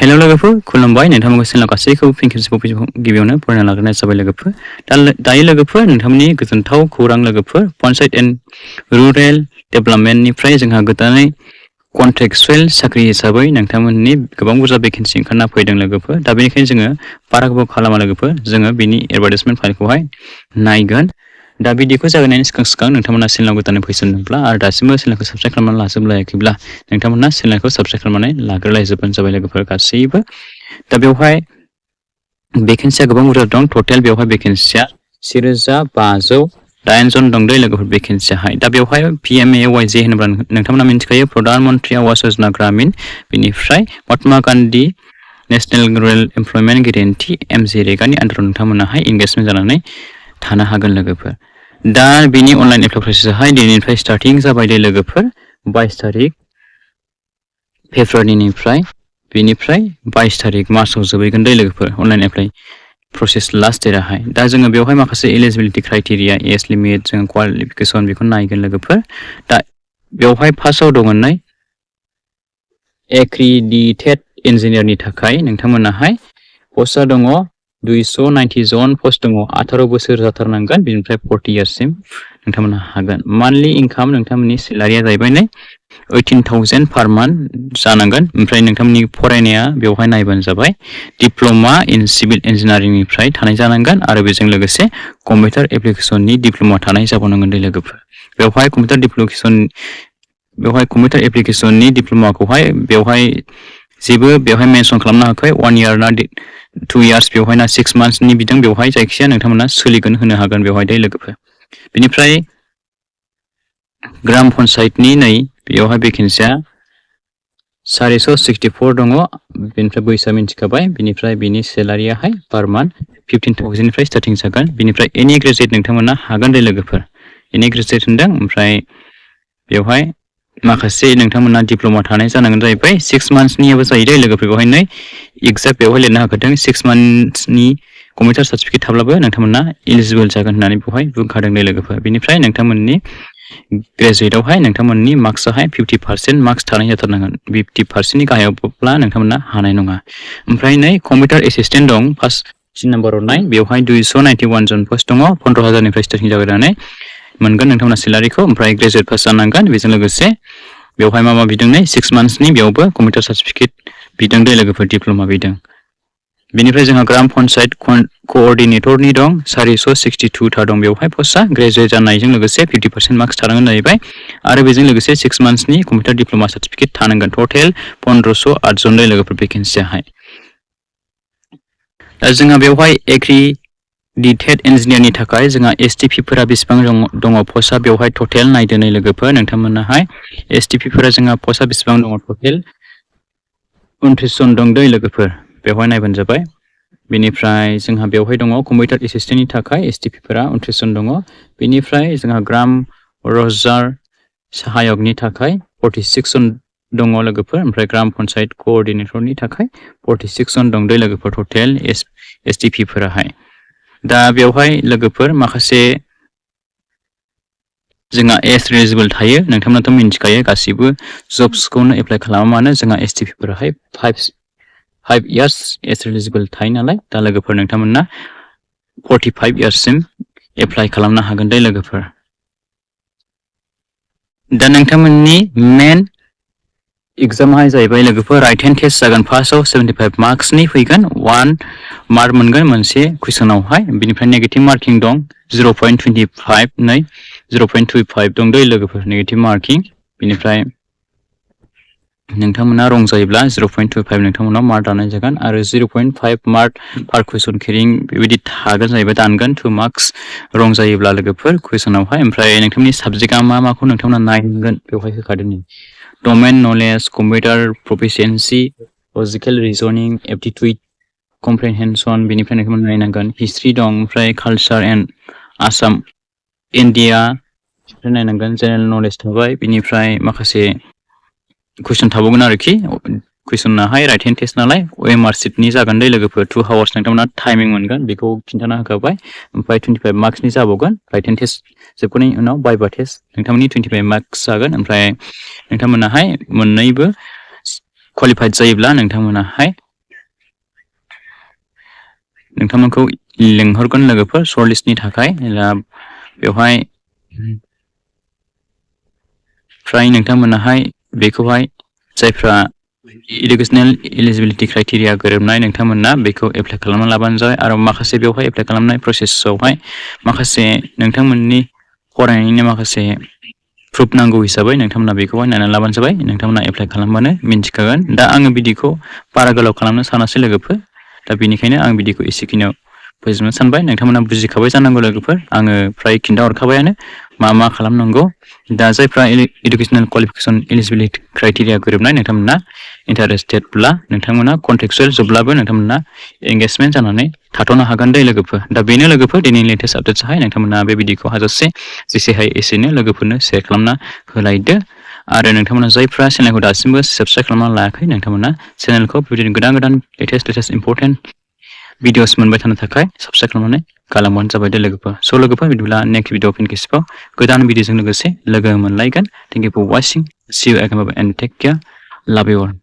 hello लोगोफोर खुलुमबाय नोंथांमोनखौ channel गासैखौबो फिन खेबसेबाव गिबियावनो बरायना लाग्रोनाय जाबाय लोगोफोर दायो लोगोफोर नोंथांमोननि गोजोनथाव खौरां लोगोफोर पन्चायत एन्ड रुरेल डेभेलपमेन्टनिफ्राय जोंहा गोदानै कन्ट्रेक्चुएल साख्रि हिसाबै नोंथांमोननि गोबां बुरजा भेकेन्सि ओंखारना फैदों लोगोफोर दा बेनिखायनो जोङो बारा गोबाव खालामा लोगोफोर जोङो बिनि एडभार्टाइजमेन्ट फाइलखौहाय नायगोन दा भिडिअखौ जागायनायनि सिगां नोंथांमोना चेनेलाव गोदानै फैफिनदोंब्ला आरो दासिमबो चेनेलखौ साबस्क्राइब खालामनानै लाजोबलायाखैब्ला नोंथांमोना चेनेलखौ साबस्क्राइब खालामनानै लाग्रोलायजोबबानो जाबाय लोगोफोर गासैबो दा बेवहाय भेकेन्सिया गोबां बुरजा दं टटेल बेवहाय भेकेन्सिया 4508 जन दं दै लोगोफोर भेकेन्सियाहाय दा बेवहाय PMAY-G होनोब्ला नोंथांमोना मिन्थिखायो प्रधान मन्त्रि आवास योजना ग्रामीण बेनिफ्राय Mahatma Gandhi national rural employment guarantee MGNREGA नि आन्दाराव नोंथांमोनाहाय इंगेजमेन्ट जानानै थानो हागोन लोगोफोर दा बिनि अनलाइन एप्लाइ प्रसेसआहाय दिनैनिफ्राय स्टार्टिं जाबाय दे लोगोफोर 22 तारिख फेब्रुवारिनिफ्राय बेनिफ्राय 22 तारिख मार्चआव जोबहैगोन दै लोगोफोर अनलाइन एप्लाइ प्रसेस लास्ट डेटआहाय दा जोङो बेवहाय माखासे एलिजिबिलिटि क्राइटेरिया एज लिमिट जों क्वालिफिकेशन बेखौ नायगोन लोगोफोर दा बेवहाय फार्स्टआव दङ नै एक्रिडिटेड इन्जिनियारनि थाखाय नोंथांमोनाहाय पस्टआ दङ 290 जन पस्ट दङ 18 बोसोर जाथारनांगोन बेनिफ्राय 40 इयार्ससिम नोंथांमोना हागोन मान्थलि इनकाम नोंथांमोननि सेलारिया जाहैबाय नै 18,000 per month जानांगोन ओमफ्राय नोंथांमोननि फरायनाया बेवहाय नायबानो जाबाय डिप्ल'मा इन सिभिल इन्जिनियारिंनिफ्राय थानाय जानांगोन आरो बेजों लोगोसे कम्पिउटार एप्लिकेशननि डिप्ल'मा थानाय जाबावनांगोन दै लोगोफोर बेवहाय कम्पिउटार एप्लिकेशननि डिप्ल'माखौहाय बेवहाय मेनसन खालामनो हायाखै 1 year ना 2 years बेवहाय ना 6 monthsनि बिदों बेवहाय जायखिया नोंथांमोना सोलिगोन होनो हागोन बेवहाय दै लोगोफोर बेनिफ्राय ग्राम पन्चायतनि नै बेवहाय भेकेन्सिया 464 दङ बेनिफ्राय बैसोआ मिन्थिखाबाय बेनिफ्राय बिनि सेलारियाहाय पार मान्थ 15,000 निफ्राय स्टार्टिं जागोन बेनिफ्राय एनि ग्रेजुवेट नोंथांमोना हागोन दै लोगोफोर एनि ग्रेजुवेट होनदों ओमफ्राय बेवहाय माखासे नोंथांमोना डिप्ल'मा थानाय जानांगोन जाहैबाय 6 monthsनियाबो जायो दै लोगोफोर बेवहाय नै एग्जाक्ट बेवहाय लिरनो हाखादों 6 monthsनि कम्पिउटार सार्टिफिकेट थाब्लाबो नोंथांमोना एलिजिबल जागोन होननानै बेवहाय बुंखादों दै लोगोफोर बेनिफ्राय नोंथांमोननि ग्रेजुवेटआवहाय नोंथांमोननि मार्क्सआहाय 50% मार्क्स थानाय जाथारनांगोन 50%नि गाहायावब्ला नोंथांमोना हानाय नङा ओमफ्राय नै कम्पिउटार एसिस्टेन्ट दं फार्स्ट नम्बराव नाय बेवहाय 291 जन पस्ट दङ 15,000 निफ्राय स्टार्टिं जागायनानै मोनगोन नोंथांमोना सेलारिखौ ओमफ्राय ग्रेजुवेट पास जानांगोन बेजों लोगोसे बेवहाय मा बिदों नै 6 monthsनि बेयावबो कम्पिउटार सार्टिफिकेट बिदों दै लोगोफोर डिप्ल'मा बिदों बेनिफ्राय जोंहा ग्राम पन्चायत कअर्डिनेटरनि दं 462 था दं बेवहाय पस्टआ ग्रेजुवेट जानायजों लोगोसे 50% मार्क्स थानांगोन जाहैबाय आरो बेजों लोगोसे 6 monthsनि कम्पिउटार डिप्ल'मा सार्टिफिकेट थानांगोन टटेल 1508 जन दै लोगोफोर भेकेन्सियाहाय दा जोंहा बेवहाय एक्रिडिटेड इन्जिनियारनि थाखाय जोंहा STP-फोरा बेसेबां दङ पस्टआ बेवहाय टटेल नायदोनै लोगोफोर नोंथांमोनाहाय STP-फोरा जोंहा पस्टआ बेसेबां दङ टटेल 29 जन दं दै लोगोफोर बेवहाय नायबानो जाबाय बेनिफ्राय जोंहा बेवहाय दङ कम्पिउटार एसिस्टेन्टनि थाखाय STP-फोरा 29 जन दङ बेनिफ्राय जोंहा ग्राम रजार सहायकनि थाखाय 46 जन दङ लोगोफोर ओमफ्राय ग्राम पन्चायत कअर्डिनेटरनि थाखाय 46 जन दं दै लोगोफोर टटेल STP-फोराहाय दा बेवहाय लोगोफोर माखासे जोंहा एज एलिजिबल थायो नोंथांमोनाथ' मिन्थिखायो गासिबो जब्सखौनो एप्लाइ खालामा मानो जोंहा STP-फोराहाय 5 years एज एलिजिबल थायो नालाय दा लोगोफोर नोंथांमोना 45 yearsसिम एप्लाइ खालामनो हागोन दै लोगोफोर दा नोंथांमोननि मेन एग्जामाहाय जाहैबाय लोगोफोर राइट हेन्ड टेस्ट जागोन फार्स्टआव 75 मार्क्सनि फैगोन 1 मार्क मोनगोन मोनसे कुइसनावहाय बेनिफ्राय नेगेटिभ मार्किं दं 0.25 नै 0.25 दं दै लोगोफोर नेगेटिभ मार्किं बेनिफ्राय नोंथांमोना रं जायोब्ला 0.25 नोंथांमोनाव मार्क दाननाय जागोन आरो 0.5 मार्क पार कुइसन केरिं बेबायदि थागोन जाहैबाय दानगोन 2 मार्क्स रं जायोब्ला लोगोफोर कुइसनावहाय ओमफ्राय नोंथांमोननि साबजेक्टआ माखौ नोंथांमोना नायगोन बेवहाय होखादों डमेन नलेज कम्पिउटार प्रफिशियेन्सि लजिकेल रिजनिं एप्टिट्युड कम्प्रिहेनसन बेनिफ्राय नोंथांमोना नायनांगोन हिस्ट्रि दं ओमफ्राय कालचार एन्ड आसाम इन्डिया नायनांगोन जेनेरेल नलेज थाबाय बेनिफ्राय माखासे कुइसन थाबावगोन आरोखि कुइसनाहाय राइट हेन्ड टेस्ट नालाय OMR शीटनि जागोन दै लोगोफोर 2 hours नोंथांमोना टाइमिं मोनगोन बेखौ खिन्थाना होखाबाय ओमफ्राय 25 मार्क्सनि जाबावगोन राइट हेन्ड टेस्ट जोबखांनायनि उनाव भाइभा टेस्ट नोंथांमोननि 25 मार्क्स जागोन ओमफ्राय नोंथांमोनाहाय मोननैबो क्वालिफाइड जायोब्ला नोंथांमोनाहाय नोंथांमोनखौ लिंहरगोन लोगोफोर शर्टलिस्टनि थाखाय बेवहाय फ्राय नोंथांमोनाहाय बेखौहाय जायफ्रा इडुकेसनेल एलिजिबिलिटि क्राइटेरिया गोरोबनाय नोंथांमोना बेखौ एप्लाइ खालामना लाबानो जाबाय आरो माखासे बेवहाय एप्लाइ खालामनाय प्रसेसआवहाय माखासे नोंथांमोननि फरायनायनि माखासे प्रुफ नांगौ हिसाबै नोंथांमोना बेखौहाय नायनानै लाबानो जाबाय नोंथांमोना एप्लाइ खालामबानो मिन्थिखागोन दा आङो बिदिखौ बारा गोलाव खालामनो सानासै लोगोफोर दा बेनिखायनो आं बिदिखौ एसेखिनियाव फोजोबनो सानबाय नोंथांमोना बुजिखाबाय जानांगौ लोगोफोर आङो फ्राय खिन्थाहरखाबायानो मा खालामनांगौ दा जायफ्रा इडुकेसनेल क्वालिफिकेसन एलिजिबिलिटि क्राइटेरिया गोरोबनाय नोंथांमोना इन्टारेस्टेडब्ला नोंथांमोना कन्ट्रेक्चुएल जोबब्लाबो नोंथांमोना एंगेजमेन्ट जानानै थाथ'नो हागोन दे लोगोफोर दा बेनो लोगोफोर दिनैनि लेटेस्ट आपडेट्सआहाय नोंथांमोना बे भिडिअखौ हाजासे जेसे हायो एसेनो लोगोफोरनो शेयार खालामना होलायदो आरो नोंथांमोना जायफ्रा चेनेलखौ दासिमबो साबस्क्राइब खालामना लायाखै नोंथांमोना चेनेलखौ बेबायदिनो गोदान लेटेस्ट इम्परटेन्ट भिडिअस मोनबाय थानो थाखाय साबस्क्राइब खालामनानै गालांबानो जाबाय दे लोगोफोर स' लोगोफोर बिदिब्ला नेक्स्ट भिडिअ फिन खेबसेबाव गोदान भिडिअजों लोगोसे लोगो मोनलायगोन thank you for watching see you again and take care love you all